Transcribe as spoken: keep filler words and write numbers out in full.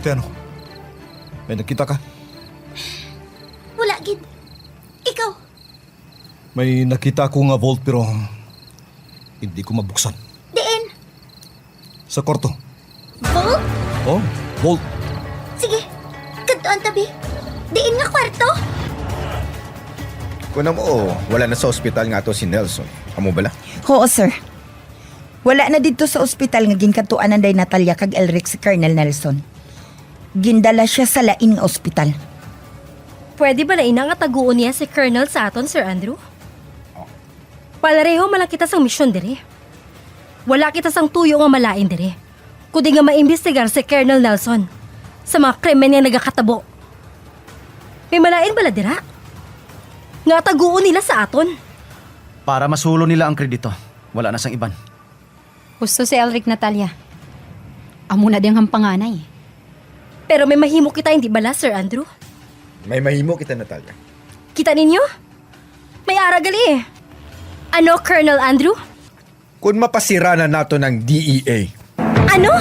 Te, ano? May nakita ka? Wala gid. Ikaw, May nakita ko nga vault pero hindi ko mabuksan. Diin? Sa kwarto. Vault? Oh, vault. Sige, kadtuan ta bi. Diin nga kwarto? Kung amo, wala na sa ospital nga ato si Nelson. Amo bala? Oo, sir. Wala na didto sa ospital nga ginkadtuan nanday Natalia kag Elric si Colonel Nelson. Gindala siya sa lain nga ospital. Pwede bala ina nga taguon niya si Colonel sa aton, Sir Andrew? Palareho man lang kita sang misyon diri. Wala kita sang tuyo nga malain diri, kundi nga maimbestigar si Colonel Nelson sa mga krimen nga nagakatabo. May malain bala dira? Nga taguon nila sa aton? Para masulo nila ang kredito. Wala na sang iban. Husto si Elric, Natalia. Amo na diyang hampanganay. Pero may mahimo kita, hindi bala, Sir Andrew? May mahimo kita, Natalia. Kita ninyo? May ara gali eh. Ano, Colonel Andrew? Kung mapasira na nato ng D E A, Ano?